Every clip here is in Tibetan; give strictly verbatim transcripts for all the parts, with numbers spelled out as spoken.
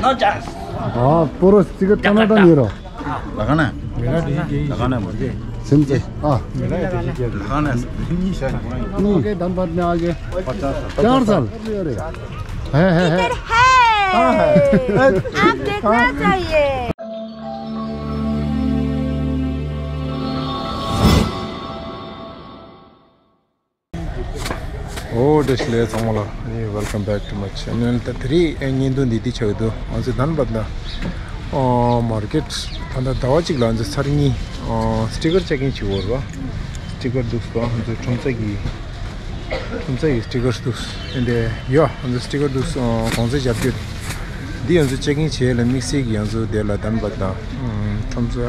हाँ, पूरा स्टिकर टनाटन हीरो। लगाना है। लगाना है मुझे। सिम से। हाँ। लगाना है। नहीं। आगे धनबाद में आगे। चार साल। है, है, है। इधर है। कहाँ है? आप देखना चाहिए। ཨོ་བཀྲ་ཤིས་བདེ་ལེགས་ཚང་མ་ལ། ཨ་ནི་welcome back to my channel. ད་དེ་རིང་ཨེ་བརྙན་ཐུང་འདི་འདི་ཆགས་འདུག་ང་ཚོ་དྷན་བད་ལ་ཨོ་མར་ཀེཊ་ད་ལྟ་ཟླ་བ་གཅིག་ལ་ང་ཚོ་ཚར་གཉིས་ཨོ་སི་ཊི་ཀར་ཅེག་ཨིན་བྱེད་དགོས་རེད་པ། སི་ཊི་ཀར་འདུག་པ། ང་ཚོ་ཁྲོམ་ས་གི་ཁྲོམ་ས་གི་སི་ཊི་ཀར་འདུག་ཨེ་འདི་ཡོ་ང་ཚོ་སི་ཊི་ཀར་འདུག་ཨོ་གོང་ཚད་རྒྱབ་སྐྱོར་འདི་ང་ཚོ་ཅེག་ཨིན་བྱེད་ལ་དམིགས་བསལ་གྱི་ང་ཚོ་དེ་ལ་དྷན་བད་དང་ཁྲོམ་ས་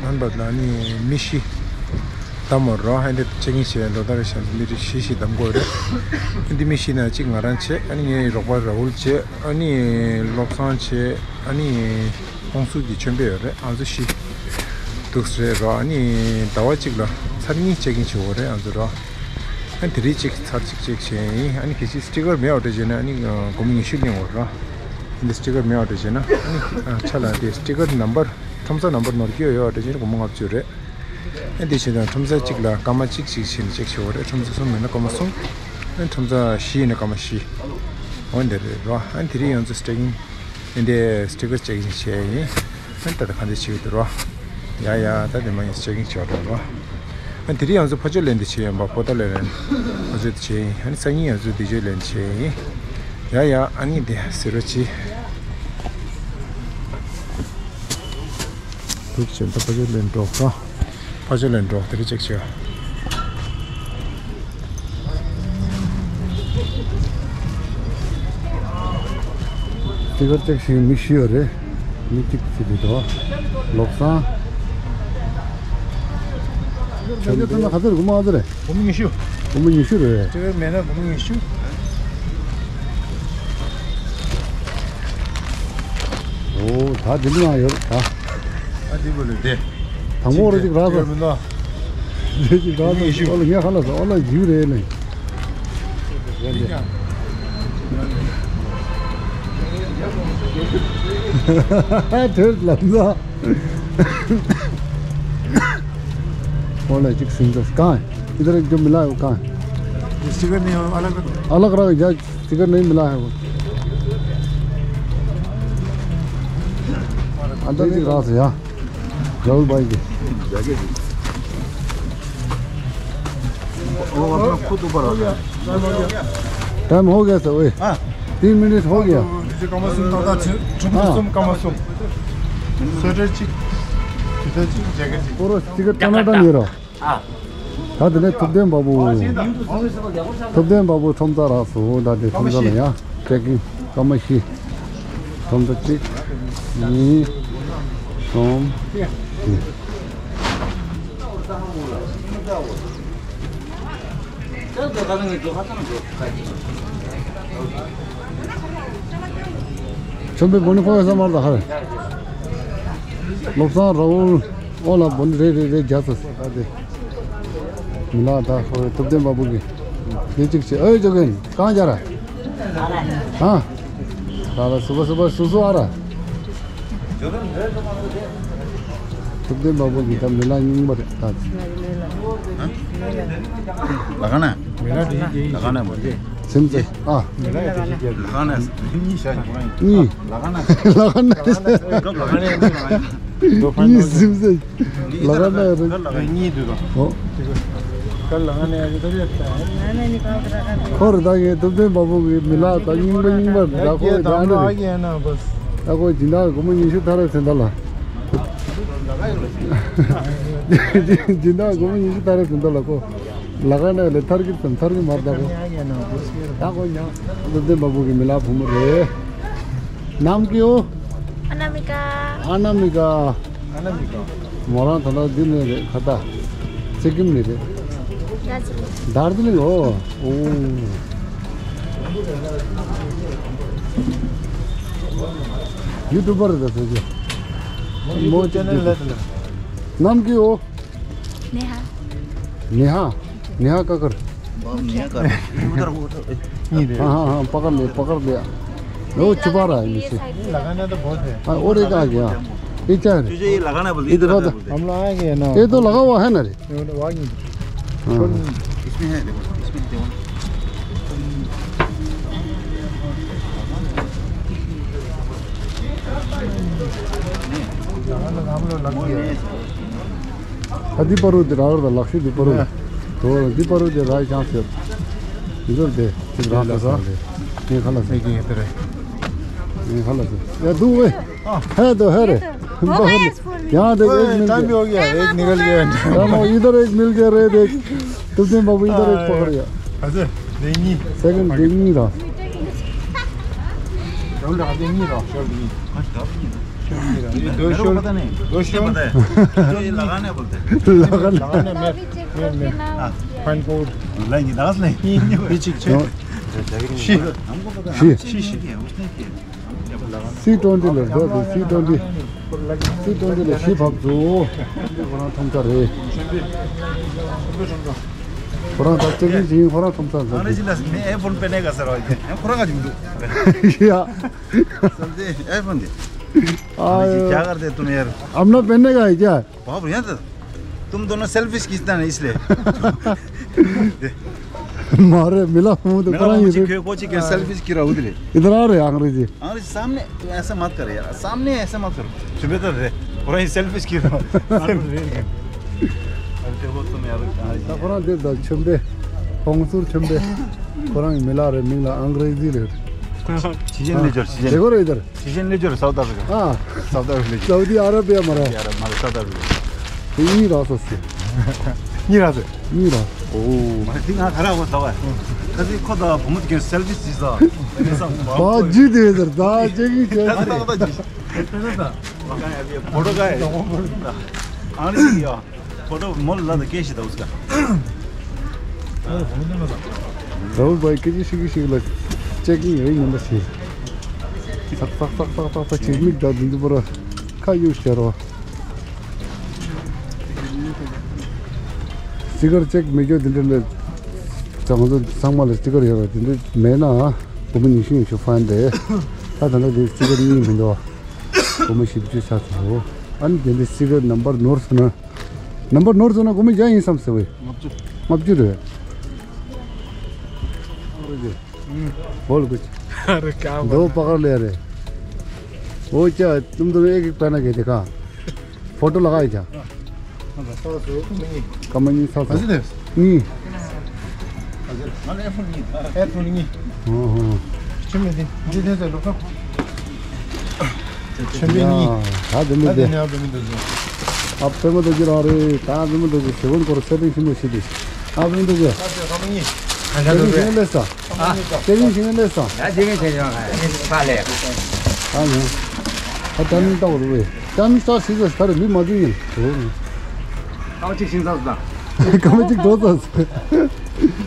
དྷན་བད་ལ་ཨ་ནི་མི་བཞི། དམ་མོ་རོ། ཧན་དེ་ཅེག་ཨིན་བྱས་ལོ་ལྟར་བཞིན་མི་རིགས་བཞི་བཞི་དམ་དགོས་རེད། ཧན་དེ་མི་བཞི་ན་གཅིག་ང་རང་བྱས། ཨ་ནི་ངའི་རོགས་པ་ར་ཧུལ་བྱས། ཨ་ནི་བློ་བཟང་བྱས། ཨ་ནི་ཧོང་སུ་གི་ཆོན་པོ་ཡོད་རེད། ཨང་ཚོ་བཞི་འདུག་རེད་རོ། ཨ་ནི་ཟླ་བ་གཅིག་ལ་ཚར་གཉིས་ཅེག་ཨིན་བྱེད་དགོས་རེད་ཨང་ཚོ་རོ། ཨ་ནི་དེ་རིང་གཅིག་ཚར་གཅིག་ཅེག་བྱས་ཡིན། ཨ་ནི་གལ་སྲིད་སི་ཊི་ཀར་མེད་པ་འདྲ་བྱས་ན་ཨ་ནི་སྒོར་མོ་ཉི་ཤུ་ལེན་དགོས་རོ། ཨ་ནི་སི་ཊི་ཀར་མེད་པ་འདྲ་བྱས་ན་ཨ་ནི་ཆ་ལ་དེ་སི་ཊི་ཀར་ནམ་བར་ཁྲོམ་ས་ནམ་བར་ནོར་གྱི་ཡོད་ཡོད་འདྲ་བྱས་ན་སྒོར་མོ་ལྔ་བཅུ་རེད། ཨ་དེ་བྱས་ཙང་ཁྲོམ་ས་གཅིག་ལ་སྐར་མ་གཅིག་གཅིག་བྱས་ནས་ཅེག་བྱེད་དགོས་རེད། ཁྲོམ་ས་གསུམ་ཡིན་ན་སྐར་མ་གསུམ། ཨ་ཁྲོམ་ས་བཞི་ཡིན་ན་སྐར་མ་བཞི། འོ་འདི་རེད་རོ། ཨ་དེ་རིང་ཡང་ཚོ་སི་ཊེག་ཨིན། ཨ་འདི་སི་ཊི་ཀར་ཅེག་ཨིན་བྱས་ཡིན། ཨ་ད་ལྟ་གང་འདྲ་བྱེད་ཀྱི་འདུག་རོ། ཡ་ཡ་ད་དེ་མ་ཡིན་ཅེག་ཨིན་བྱས་རོ་རོ། ཨ་དེ་རིང་ཡང་ཚོ་ཕ་ཇོ་ལེན་འདི་བྱས་ཡིན་པ། པོ་ཏཱ་ལ་ལེན་ཕ་ཇོ་འདི་བྱས་ཡིན། ཨ་ནི་སང་ཉིན་ཡང་ཚོ་འདི་ཇོ་ལེན་བྱས་ཡིན། ཡ་ཡ་ཨ་ནི་དེ་ཟེར་རོ་ཅི། ཐུགས་ཆེན་ད་ཕ་ཇོ་ལེན་འགྲོ་རོ། ཕ་ཇོ་ལེན་འགྲོ། དེ་རིང་ཅེག་བྱས། སི་ཊི་ཀར་ཅེག་བྱེད་མི་བཞི་ཡོད་རེད། མི་གཅིག་བྱེད་དེ་འདུག་བློ་བཟང་། ཁྱོད་ཚོ་ཚང་མ་ག་ཚོད་རེད། སྒོར་མོ་ག་ཚོད་རེད། སྒོར་མོ་ཉི་ཤུ། སྒོར་མོ་ཉི་ཤུ་རེད། སི་ཊི་ཀར་མེད་ན་སྒོར་མོ་ཉི་ཤུ། ཨོ་ད་འདི་འདི་ན་ཡོད་ད། ཨ་འདི་བོ་ལས་དེ། དང་པོ་རེ་ཅིག་རག་སོང་། སི་ཊི་ཀར་མི་འདུག་རེ་ཅིག་རག་སོང་། ཨོ་ལ་ངས་ཧ་ལ་སོང་། ཨོ་ལ་འཇིགས་རེད་ལེ། དེར་ལབ་ན། ཨོ་ལ་ཅིག་སིང་ཚ་གང་། इधर एक जो मिला है वो कहाँ है? ये स्टिकर नहीं है, अलग अलग रख दो। यार, स्टिकर नहीं मिला है वो। अंदर ཅིག་རག་སོང་ཡ། राहुल भाई के। वो अपना खुद ऊपर आता है। टाइम हो गया था ओए। हाँ। तीन मिनट हो गया। मुझे कम से कम दादा छु- छु- हाँ। कम से कम। स्वेटर चिक, स्वेटर चिक, जैकेट चिक। पूरा स्टिकर टनाटन हीरो। ད་དེ་ནས་ཐུབ་བསྟན་བ་བུ། ཐུབ་བསྟན་བ་བུ་ཁྲོམ་རྩ་རག་སོང་། ད་དེ་ཁྲོམ་རྩ་ལ་ཡ་ཅེག་ཨིན། སྐར་མ་བཞི། ཁྲོམ་རྩ་གཅིག་གཉིས། གསུམ། བཞི། ཆོམ་པའི་བོ་ནི་ཁོ་ཡ་ས་མར་ད་ཧར། བློ་བཟང་ར་ཧུལ། ཨོ་ལ་བོ་ནི་རེ་རེ་རེ་རྒྱ་ས་ས་ད་དེ། མི་ལ་ད་ཧོ་ཐུབ་བསྟན་བ་བུ་གི། དེ་གཅིག་བྱེད་ཨོ་ཇོ་གན་གང་རྒྱ་ར། ཧ། ད་ལ་སུ་བ་སུ་བ་སུ་སུ་ཨ་ར། ཐུབ་བསྟན་བ་བུ་གི་ད་མི་ལ་རྙིང་པ་རེད་ད། ལ་ཁ་ན། ལ་ཁ་ན་མོ་རེད། སེམས་ཙེ། ཨ། ལ་ཁ་ན་གཉིས་བྱ་གཉིས། ལ་ཁ་ན། ལ་ཁ་ན། གཉིས་སེམས་ཙེ། ལ་ཁ་ན་རེད། གཉིས་འདུག་ཨོ། ཁོ་རེ་ད་ངས་ཐུབ་བསྟན་བ་བུ་གི་མི་ལ་ད་རྙིང་པ་རྙིང་པ་ད་ཁོ་ད་ནི་རེད། ད་ཁོ་སྦྱིན་བདག་སྒོར་མོ་ཉི་ཤུ་ཐར་རེད་ཟེར་ད་ལ། སྦྱིན་བདག་སྒོར་མོ་ཉི་ཤུ་ཐར་རེད་ཟེར་ད་ལ་ཁོ། ལ་ཁ་ན་ལས་ཐར་གི་ཙམ་ཐར་གི་མར་ད་ཁོ། ད་ཁོ་ཉང་། ཐུབ་བསྟན་བ་བུ་གི་མི་ལ་བུ་མོ་རེད། ནམ་ཀྱོ། अनामिका। अनामिका। अनामिका। མོ་རང་ད་ལྟ་འདི་ནས་རེད་ཁ་ད། སི་ཀིམ་ནས་རེད། दार्जिलिङ। दार्जिलिङ हो। ओ। युट्युबर दाजु। म च्यानल। नाम के हो? नेहा। नेहा। नेहा काकर। नेहा काकर। उधर, उधर। हाँ, हाँ, हाँ, पकड़ ले, पकड़ ले। वो छुपा रहा है नीचे। लगाना तो बहुत है। हाँ, और एक आ गया। ये क्या है? तुझे ये लगाना बोलते हैं, इधर इधर, आता है इधर। बोलते हैं। हम लोग आएंगे ना। ये तो लगा हुआ है ना रे? ये वाला वहाँ नहीं। हाँ। इसमें है, देखो, इसमें है, देखो। लगाना तो हम लोग लग गया। ཨ་འདི་པ་རུ་འདི་རག་ར་ལག་ཤེས་འདི་པ་རུ། ཡ། དོ་འདི་པ་རུ་འདི་རག་ཅང་ཟེར། འདི་ཚོ་དེ་འདི་རག་ས་ས་རེད། ངས་ཁ་ལ་ཟེར། ངས་ཀྱི་ཡིན་ཏེ་རེད། ངས་ཁ་ལ་ཟེར། ཡ་འདུག་ཝེ། ཧེ་དོ་ཧེ་རེད། ཡང་དེ་एक मिल गया। टाइम भी हो गया, एक निकल गया। टाइम हो, इधर एक मिल गया रे देख। तुमसे बाबू इधर एक पकड़ गया। हजुर, देनी। सेकंड देनी रहा। शोल्डर देनी रहा, शोल्डर देनी। ये दो शोल्डर, दो शोल्डर। ये लगाने बोलते हैं। लगाने। लगाने में, में, में। हाँ। Fine code. नहीं, दस नहीं। ये चिक चिक। शी। हमको पता है। शी। She, she. उसने किया। C twenty ལ་འགྲོ་དེ། C twenty། C twenty ལ་ཤི་བབ་ཚོ། ཁོ་རང་ཐམས་ཅད་རེད། ཁོ་རང་ད་ཅི་ཡིན་ཅི་ཡིན་ཁོ་རང་ཐམས་ཅད་རེད། अंग्रेजी ལ་मैं आईफोन पहनेगा सर। ཁོ་རང་ག་ཅིག་འདུག་ཡ། अंग्रेजी क्या करते तुम यार? क्या कर दे तुम? अपना पहनने का है क्या? बाप रे, यहाँ तो तुम दोनों सेल्फी खींचता ना इसलिए। मारे मिला हूँ तो मेरा पता ही मुझे है। क्यों कोची के सेल्फी की रहा उधर। इधर आ रहे अंग्रेजी। अंग्रेजी सामने तो ऐसा मत कर यार, सामने ऐसा मत करो। चुपे तो रे, पूरा ही सेल्फी की रहा। अरे देखो तुम यार। ད་ཁོ་རང་འདི་ད་ཆོམ་པའི་ཁོང་ཚུར་ཆོམ་པའི་ཁོ་རང་གི་མི་ལ་རེ་མིང་ལ་ཨང་རེ་ཟི་ལེ། ཆི་ཅན་ལེ་ཇར། ཆི་ཅན། देखो रे इधर। ཆི་ཅན་ལེ་ཇར། སའུ་ཐི་ཨ་ཧྥི་རི་ཀ། ཨ། སའུ་ཐི་ཨ་ཧྥི་རི་ཀ། སའུ་ཐི་ཨ་ར་བི་ཡ་མ་ར། ཡ་ར་མ་ར་སའུ་ཐི་ཨ་ཧྥི་རི་ཀ། དེ་གཉིས་རག་སོ་སི། གཉིས་རག་སོ། གཉིས་རག་ཨོ། མ་དེ་ང་ག་ར་བ་ཟ་བ། ཁ་སི་ཁོ་ད་བུ་མོ་དེ་ག་སེལ་ཕི་ཟི་ཟ། དེ་ནས་སམ་བ་ཇི་དེ་ཟེར་ད་ཅེ་གི་ཅེ། ད་ད་ད་ད་ཇི། ད་ད་ད་ཇི། ཨང་རི་ཡ། ཕོ་ཏོ་ག་ཡ། ཕོ་ཏོ་མོ་ལ་ད་སྐད་ཤི་ད་འུ་སྐ། རའུལ་བྷའི་སྐད་ཆ་ཤིག་གི་ཤིག་ལ་ཅེག་གི་ཡོད་ཉན་པ་ཞིག་ཚག་ཚག་ཚག་ཚག་ཚག་ཚག་ཅིག་མིག་ད་འདི་འདི་པོ་ར་ཁ་གཡུག་བྱས་རོ། སི་ཀར་ཅེག་མི་རྒྱུ་འདི་འདྲ་ལ་ང་ཚོ་ཚང་མ་ལ་སི་ཀར་ཡོད་ར། འདི་འདྲ་མེད་ན་སྒོར་མོ་ཉི་ཤུ་ཉི་ཤུ་ཕན་དེ། ད་ད་ལྟ་འདི་སི་ཀར་གཉིས་མི་འདུག་སྒོར་མོ་བཞི་བཅུ་ཆགས་སོང་། ཨ་ནི་དེ་འདྲའི་སི་ཀར་ནམ་བར་ནོར་སོང་ན། ནམ་བར་ནོར་སོང་ན་སྒོར་མོ་བརྒྱ་ཡིན་བསམ་ཟེར་བས། ལྔ་བཅུ། ལྔ་བཅུ་རེད། बोल कुछ। अरे क्या दो बोलना? पकड़ ले रे। वो क्या तुम दोनों एक एक पहना गए थे कहाँ? फोटो लगाए क्या? कम नहीं। सात सौ। नहीं। हाँ, हाँ। ཆེན་པོ་གཉིས། ད་དེ་མི་དེ། ད་དེ་ནས་ཨ་བེ་མི་འདུག་ཟེར། ཨ་བེ་མི་འདུག་ཟེར་ར་རེད། ད་བེ་མི་འདུག་ཟེར། ཟེར་བོན་སྐོར་སེ་ཏིང་ཆེན་པོ་ཞིག་དེ། ཨ་བེ་མི་འདུག་ཟེར། ད་དེ་ཁ་མི་གཉིས། ཨ་ད་དེ་དེ་ནས་ལས་ས། ཨ་དེ་ནས་ཞིང་ལས་ས། ད་དེ་ནས་ཆེ་ཆུང་ཨ་ནི་ཕ་ལས། ཨ་ནི། ཨ་ད་ནི་ལྟ་བ་རུ་བས། ད་ནི་ས་ཞིག་ལ་ས་རེ་མི་མ་འདུག་ཡིན། ཨོ། ཀ་བ་གཅིག་ཤིང་ཚ་ས། ཀ་བ་གཅིག་འགྲོ་ས།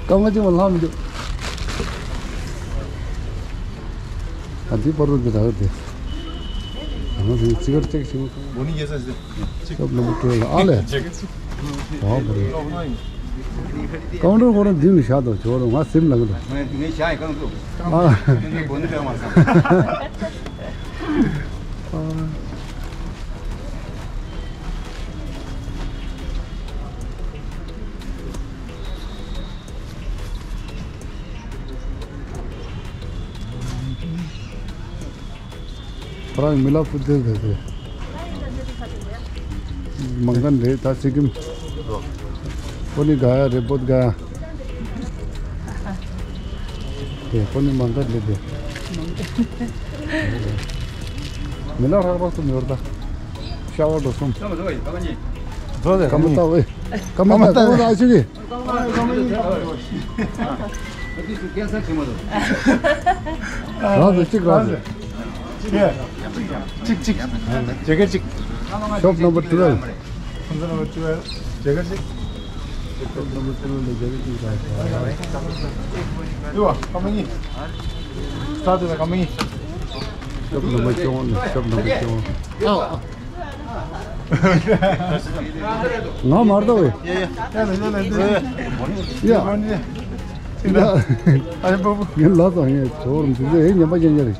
ཀ་བ་གཅིག་མ་ལྷམ་འདུག་ཨ་འདི་པར་རུ་འདི་རག་དེ། ཨ་ནི་ཙི་གར་ཅེག་ཤིང་། ཤོབ་ནམ་བར་ཊུ་ཨེལ་ཨ་ལས། ཨོ་བོ་རེད། ཀའུན་ཊར་ཁོ་རང་མདུན་ལ་བཞག་དང་ཇོ་རུ་ང་སེམས་ལ་གི་འདུག་ངས་ངས་བཞག་ཡི་ཀང་ཚུགས། ཨ། ངས་གོ་ནི་རེད་མ་སོང་། ཁོ་རང་མི་ལ་ཕུ་དེ་དེ་དེ། མང་གན་རེད་ད་སི་ཀིམ། ཁོ་ནི་ག་ཡ་རེད་བོད་ག་ཡ། དེ་ཁོ་ནི་མང་གན་རེད་དེ། མི་ལ་རག་རག་སུམ་ཡོར་ད། ཤ་བ་འགྲོ་སུམ། ཀམ་ཏ་ཝེ། ཀམ་ཏ་ཀམ་ཏ་ཨ་ཆུ་གི། རང་ཚོ་གཅིག་རང་ཚོ། གཅིག་གཅིག་ཇེ་གེ་གཅིག་ཤོབ་ནམ་བར་ཊུ་ཨེལ། ཇེ་གེ་གཅིག་ཤོབ་ནམ་བར་ཊུ་ཨེལ་ལ་ཇེ་གེ་གཅིག་རང་ཚོ། ཡོ་ཀ་མ་གཉིས། ས་དེ་ལ་ཀ་མ་གཉིས། ཤོབ་ནམ་བར་ཊུ་ཨེལ། ཤོབ་ནམ་བར་ཊུ་ཨེལ། ང་མར་ལྟ་བས། ཡ། ཡ། ཡ། ངས་ལབ་ཙང་ངས་ཚོར་མི་འདུག་ཨེ་ཉན་པ་ཅན་ཅན་རེད།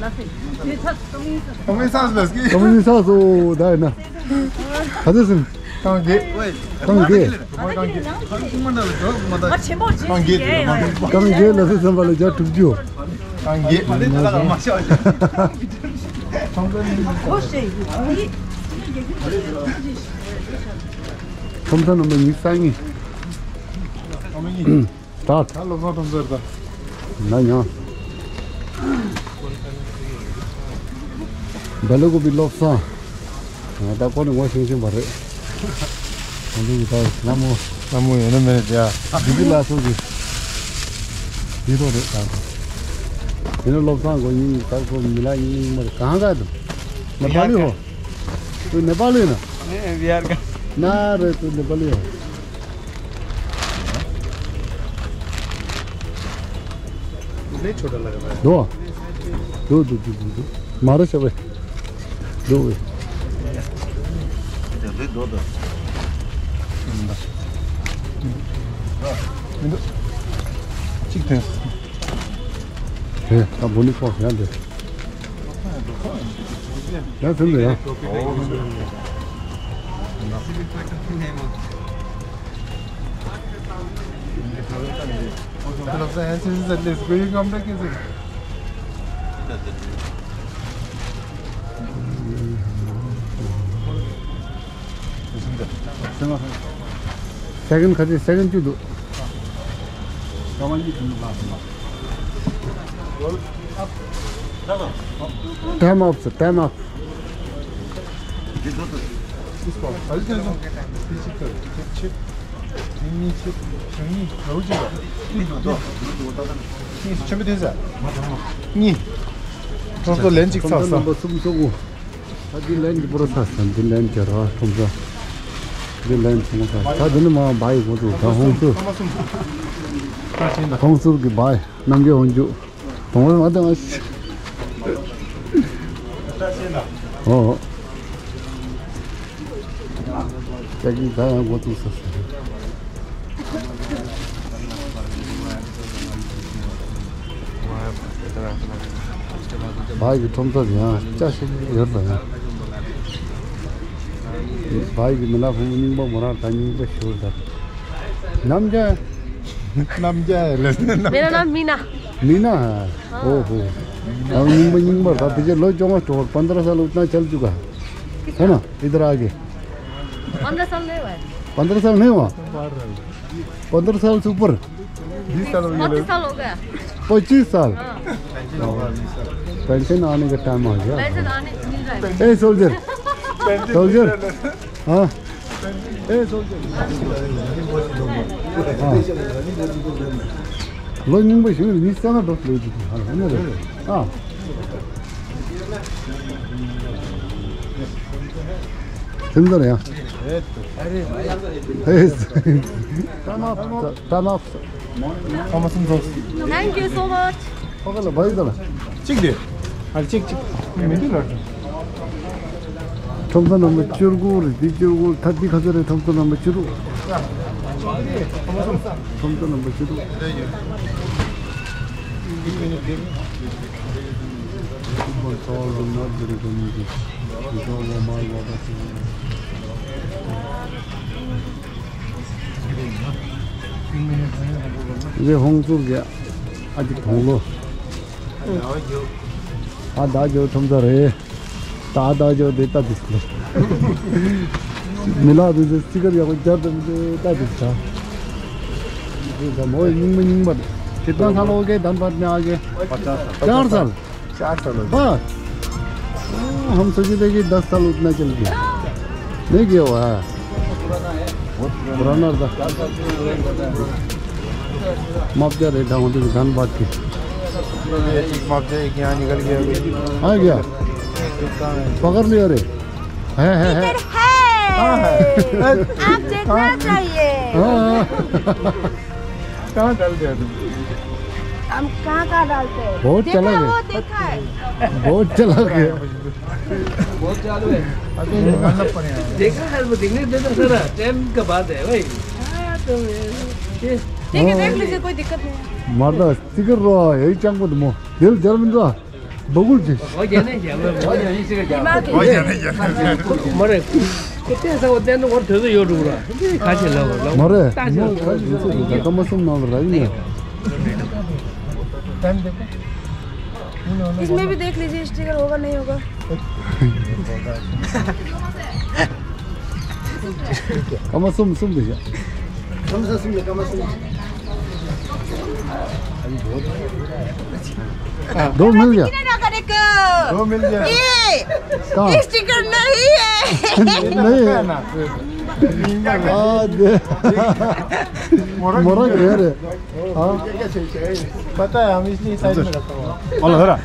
ལ་ཟེར། དེ་ཚ་ཀ་མི་ས་ཀ་མི་ས་སོ་ད་ཡིན་ན། ག་ཚོད་ཟིན། གང་གེ། གང་གེ། གང་གེ་ལ་སོ་ཟིན་པ་ལ་བརྒྱ་དྲུག་ཅུ། གང་གེ། ཁྲོམ་ས་ནམ་པ་ཉི་ཤུ་རྩ་གཉིས། ད། ད་ལོ་ཚང་ཐོན་ཟེར་ད། ན་ཉང་། སྦེལ་ཀོབ་པི་བློ་བཟང་། ད་ཁོ་ནི་ངོ་ཤེས་ཤེས་པ་རེད། ང་ཚོ་གི་ད་ལྷ་མོ། ལྷ་མོ་ཡོད་ན་མེད་ན་དེ་ཡ། འདི་གི་ལ་སོགས་ཀྱི། འདི་རོ་རེད་ད། དེ་ནི་བློ་བཟང་གོ་ཡིན་ད་ཁོ་མི་ལ་ཡིན་མ་རེད་གང་ག་དུ། ནེ་པ་ལི་ཧོ། ཁོ་ནེ་པ་ལི་ན། ནེ་པ་ལི་ཧོ། 没छोटा लग रहा है। दो। दो, दो, दो, दो, दो। मारो सब। दो। दो, दो, दो। ठीक थे। है, अब बोली कौन है दे। क्या सुन रहे हैं? लगता है ऐसे ही चल रहे, इसको ये काम था कैसे? སེ་ཀེན་ཁ་ཤས་སེ་ཀེན་བཅུ་འདུག Time up, sir. Time up. གཉིས། ཆེན་པོ་དེ་ཟ། གཉིས། ཁྲོམ་ཚོ་ལན་གཅིག་ཚར་སོང་། ཁྲོམ་ཚོ་ལན་གཅིག་པོ་ར་ཚར་སོང་། འདི་ལན་གྱི་ར་ཁྲོམ་ཚོ། འདི་ལན་ཚང་མ་ཚར། ད་འདི་ནི་མ་བ་ཡི་ཁོང་ཚོ་ད་ཧོང་ཚོ། ཧོང་ཚོ་གི་བ་ཡི་རྣམ་རྒྱལ་ཧོང་ཚོ། དང་པོ་མ་དང་ཨ་ཤི། ཨོ། ཀྱག་ཀྱི་ད་ཡང་འགོ་བཙུགས་ས་ཟེར། བ་ཡི་གི་ཁྲོམ་ཚོ་ཡང་ཅག་ཤེས་ཀྱི་ཡོད་ད་ཡང་། བ་ཡི་གི་མི་ན་ཕུང་རྙིང་པ་མོ་རང་ད་རྙིང་པ་ཞུ་ད། ནམ་རྒྱ། ནམ་རྒྱ་ལ། मेरा नाम मीना। मीना है। ओहो। अब नींबू नींबू था पीछे लो जोंगा स्टोर पन्द्रह साल उतना चल चुका है। है ना? इधर आके। पन्द्रह साल नहीं हुआ है। पन्द्रह साल नहीं हुआ। पन्द्रह साल से ऊपर। बीस साल हो गया। पच्चीस साल हो गया। पच्चीस साल। हाँ। पेंशन आने का टाइम आ गया। पेंशन आने मिल रहा है। A soldier. सोल्जर। हाँ। A soldier. हाँ। ལོ་རྙིང་པ་ཞིག་ནི་སེ་ན་འགྲོ་ལོས་ཀྱི་ཧ་ལ་ནི་རེད། ཨ། སེམས་ཚོར་ཡང་། ཨེ། ཀ་མ་ཀ་མ། Thank you so much. ཕ་ག་ལ་བ་ཡི་ད་ལ། གཅིག་དེ། ཨ་གཅིག་གཅིག་མི་འདུག་ལ། ཁྲོམ་ས་ནམ་པ་བཅུ་དགུ་རེད། འདི་བཅུ་དགུ་ད་འདི་ག་ཚོད་རེད། ཁྲོམ་ས་ནམ་པ་བཅུ་དྲུག་ཁྲོམ་ས་ནམ་པ་བཅུ་དྲུག་རེ་ཧོང་ཚུར་གྱི་ཨ་ཅིག་དོང་ལོ། ཨ་ད་ཇོ་ཁྲོམ་ས་རེད། ད་ད་ཇོ་དེ་ལྟ་དུས་ལ། མི་ལ་དུས་སུ་སི་ཀར་ཡག་པོ་རྒྱབ་དུ་མི་ལྟ་དུས་ས། དུས་ས་མོ་རྙིང་མ་རྙིང་མ་རེད། कितना साल हो गए धनबाद में आके? पचास साल। चार साल। चार साल हो गए। बस। हाँ, हम सोचे थे कि दस साल उतना चल गया। नहीं गया हुआ है। बहुत पुराना है। बहुत पुराना। पुराना था। माफ कर रहे थे, हम तो धनबाद के। एक माफ जाए कि यहाँ निकल गया। आ गया। पकड़ लिया रे। है, है, है। इधर है। कहाँ है? आप देखना चाहिए। हाँ, हाँ। कहाँ डाल दिया तुम? हम कहाँ कहाँ डालते हैं? बहुत देखा चला है, गया। वो देखा है। बहुत चला गया। बहुत चालू है। अभी निकालना पड़ेगा। देखा है, वो देखने दे दो सर, टाइम का बात है भाई। हाँ, तो ये ठीक है, देख लीजिए, कोई दिक्कत नहीं है। मारदा स्टिकर रो, यही चंग को दमो। दिल जर्मन रो। बगुल जी। हो जाने क्या? हो जाने से क्या? हो जाने क्या? मरे। कुत्ते सा होते हैं तो और थोड़ा यो रुक रहा। ये खा के लाओ, लाओ। मरे। ताज। कम से कम ना रही है। टाइम देखो। इसमें भी देख लीजिए, स्टिकर होगा, नहीं होगा। कम से कम सुन दीजिए। कम से सुन, कम से सुन। दो मिल गया। कितने ना करे को? दो मिल गया। ये कहाँ? स्टिकर नहीं है। नहीं है। आ, दे। मोरक है रे। हाँ। पता है, हम इसलिए साइड में रखा हुआ। Hello, hello.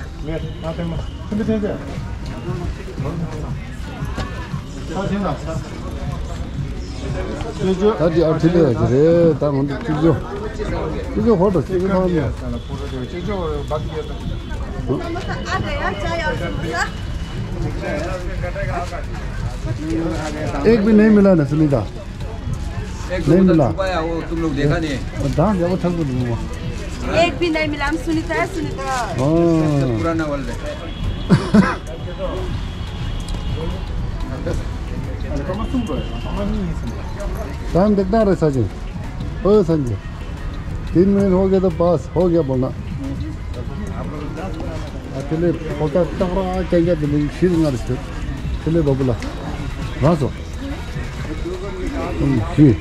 ད་འདི་ཨ་ཕྲི་ལས་ཡ་ཅི་རེད། ད་ང་ཚོ་སྤྱི་ཚོགས་སྤྱི་ཚོགས་ཧོ་ཏོ་སྤྱི་ཚོགས་ཧོ་ཏོ། एक भी नहीं मिला ना सुनीता। एक नहीं मिला। छुपाया वो तुम लोग देखा नहीं। दाम देखो ठग को दूंगा। एक भी नहीं मिला। हम सुनीता है, सुनीता। सबसे पुराना वाला है। टाइम देखना रे सचिन। ओ संजय, तीन मिनट हो गया तो पास हो गया बोलना। དེ་ལས་ཕོ་ཚ་སྟག་ར་རྐྱང་རྐྱང་དེ་མིན་བཞི་རེ་ལྔ་རེ་ཞིག་དེ་ལས་བ་བུ་ལ། རང་སོ། ཨུམ། བཞི།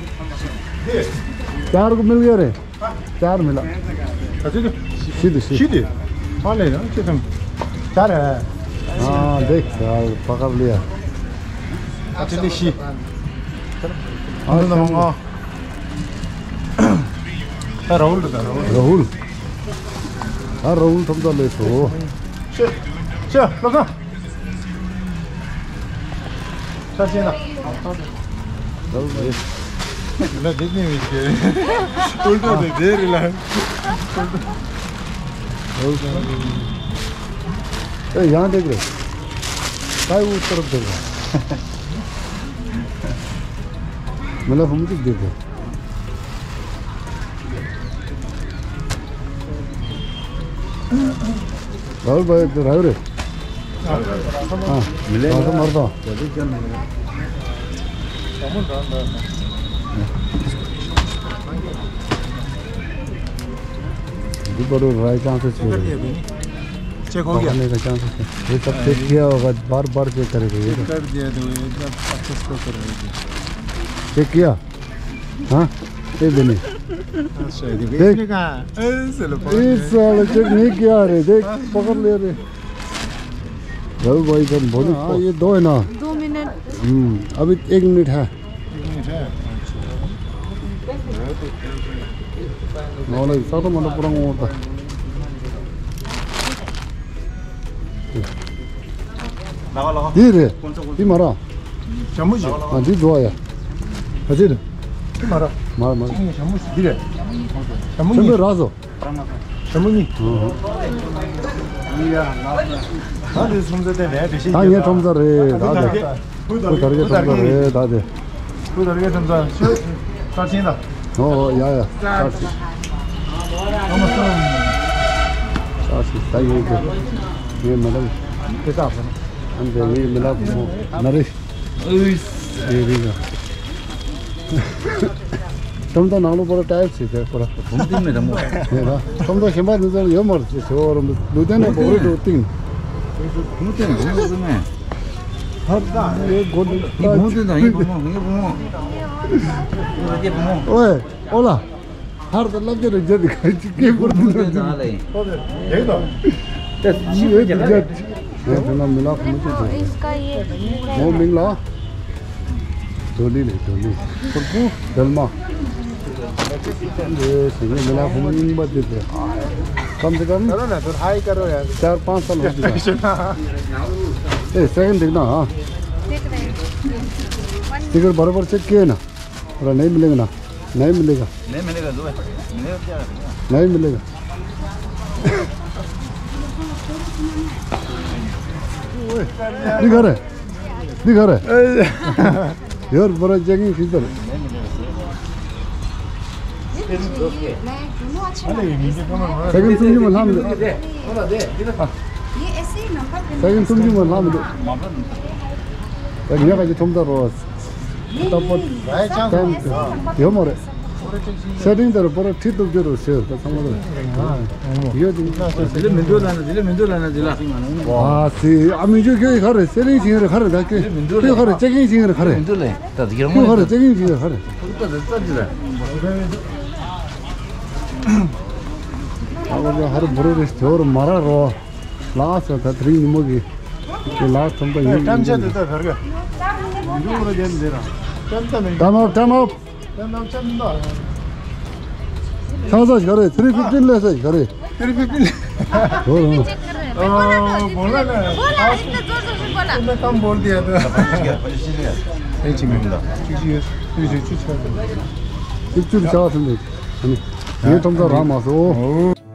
ཅར་གོ་མིལ་ཡོད་རེད། ཅར་མི་ལ། ག་ཚོད་དུ། བཞི་དུ་བཞི། བཞི་དུ། ཨ་ལས་ཡང་ཅི་ཙམ། ཅར་རེད། ཨ་འདེགས་ཨ་པ་ཀར་ལི་ཡ། ཨ་ཅི་ལི་བཞི། ཨ་ལ་ལ་ང་། ད་ར་ཧུལ་ད་ར་ཧུལ། ར་ཧུལ། ད་ར་ཧུལ་ཐོབ་ད་ལས་སོ། ཤེ། ཤེ། ལོ་ཀ་ས་ཆེན་ལ། ལོ་ཀ་ལ་དེ་ནས་མི་ཤེས། ཨུལ་ཏོ་དེ་དེ་རེད་ལ། ལོ་ཀ་ཨེ་ཡང་དེ་གི་རེད། ད་ཡུ་ཏར་དེ་གི་མི་ལ་ཧུམ་ཅིག་དེ་གི་ར་ཧུལ་བྷའི་དེ་ར་ཧུལ་རེད། ཨ། མི་ལེ། ར་ཧུལ་མར་དང་། འདི་པར་ར་ཡི་ཅང་སེ་ཆེ་རེད། ཅེ་གོ་གི། ཨ་ནི་ཀ་ཅང་སེ་ཆེ། རེད་ད་ཅེ་ཀི་ཡ་བ་བར་བར་ཅེ་ཀ་རེ་རེད། ཅེ་ཀར་དེ་དུ་ཡེ་ད་ཨ་ཅེ་སོ་ཀ་རེ་རེད། ཅེ་ཀི་ཡ། ཧ། དེ་དེ་ནི། ཨ་སོ་དེ་དེ་ཀ་ཨེ་སོ་ལ་པ་ཨེ་སོ་ལ་ཅེ་ཀི་ནི་ཀི་ཡ་རེད་དེ་པ་ཀར་ལེ་རེད། रवि भाई का बोलो। हाँ, ये दो है ना? दो मिनट। हम्म, अभी एक मिनट है। नॉलेज साथ में पूरा होता। धीरे। ती मारा। हाँ, दी दो आया। हजीर। ती मारा। मार, मार। धीरे। चंद्र राजो। ཞྭ་མོ་གཉིས། ཨོ། ད་དེ་ཁྲོམ་ས་དེ་ནས་དེ་ཤེས། ད་ངའི་ཁྲོམ་ས་རེད་ད་དེ། བུ་དར་རྒྱས་ཁྲོམ་ས་རེད་ད་དེ། བུ་དར་རྒྱས་ཁྲོམ་ས་ཤོད། སྟག་ཆེན་ལ། ཨོ་ཡ་ཡ། སྟག་ཆེན། སྟག་ཆེན་ད་ཡོད་གི། ངའི་མི་ལབ། དེ་སྟག་ཕོ། ཨ་འདི་ངའི་མི་ལབ་མོ་ན་རེ། ཨུས། རེད་རེད། ཁྲོམ་ཐང་ནང་ལོགས་པོ་ར་ཏའིབ་བྱེད་དེ་པོ་ར། བུམ་ཏིང་མེད་དམ་མོ། རེད་ལ། ཁྲོམ་ཐང་གཞན་པ་འདི་ཚོར་ཡོད་མ་རེད་ཅེས་ཟེར་བ་ར་ལུ་ཏན་ན་བོག་རེ་འགྲོ་ཏིང་། བུམ་ཏིང་བུམ་ཏིང་མེད། ཧར་ད་ངའི་སྒོ་འདི་ངའི་བུམ་ཏིང་དང་ངའི་བུ་མོ་ངའི་བུ་མོ། ངའི་བུ་མོ། ཨོའེ་ཨོ་ལ། ཧར་དང་བསླབ་བྱ་རེ་བརྒྱབ་དེ་ག་ཅིག་སྐད་བོར་དུ་ན་ཅིག་ད་ལེ། ཡེ་དང་། ད་ཡེ་དེ་ལ་མི་ལ་ཁོ་མོ་ཅིག་ཅིག་མོ་མིང་ལ། ཌོ་ལི་ལེ་ཌོ་ལི། ཁོར་པུ། དལ་མ། ཡེ་སེ་ངའི་མི་ལ་ཁོ་མོ་རྙིང་པ་དེ་དེ། कम से कम चार पाँच साल हो चुका है। ए सेकंड देखना हाँ। स्टिकर बराबर चेक किए ना। थोड़ा नहीं मिलेगा ना। नहीं मिलेगा। नहीं मिलेगा लो। मिलेगा क्या? नहीं मिलेगा। दिखा रहे। दिखा रहे। यार बड़ा चेकिंग फीचर। सेकंड तुम जी में लाम दे। ये ऐसे ही नंबर पे सेकंड तुम जी में लाम दे। यार ये का जो तुम तो रोज। ད་པོ་ཡོད་མ་རེད། སེ་ཊིང་དེར་པོ་ར་ཁྲིད་ཐུབ་རྒྱུ་རུ་ཟེར་ད་ཚང་མ་རེད། ཡོད་དེ། དེ་ལས་མི་འདུག་ལ་ན་དེ་ལས་མི་འདུག་ལ་ན་དེ་ལ། ཨ་སི་ཨ་མི་འཇུ་ཁྱོད་ཁ་རེད་སེ་ཊིང་ཞིང་རེད་ཁ་རེད་ད་ཁྱོད་ཁྱོད་ཁ་རེད་ཅེ་ཀིང་ཞིང་རེད་ཁ་རེད། མི་འདུག་ལ་ད་དེ་ཁྱོད་ཁ་རེད་ཅེ་ཀིང་ཞིང་རེད་ཁ་རེད། ད་ཧ་རེ་བོ་རེ་རེ་ཐོར་མ་ར་རོ། ལགས་སོ་ད་དེ་རིང་ཉིན་མོ་གི་དེ་ལགས་ཐོམ་པ་ཡིན། ཀྲམ་ཆ་དེ་ད་བར་ག་ཀྲམ་ཆ་མེད། ཀྲམ་ཨོབ་ཀྲམ་ཨོབ། ཀྲམ་ཀྲམ་ཆ་མི་འདུག་ཆང་ས་ཞིག་ག་རེད། ཐི་རི་ཕིབ་ཏིན་ལས་ས་ཞིག་ག་རེད། ཐི་རི་ཕིབ་ཏིན། ཨོ་ཨོ། ཀམ་བོལ་ཏི་ཡ་ད། གཅིག་གཅིག་ཡོད། གཅིག་གཅིག་ཡོད། གཅིག་གཅིག་ཡོད། གཅིག་གཅིག་ཆགས་ཐུབ་འདུག་ཨ་ནི་ངའི་ཁྲོམ་ས་རག་མ་སོང་།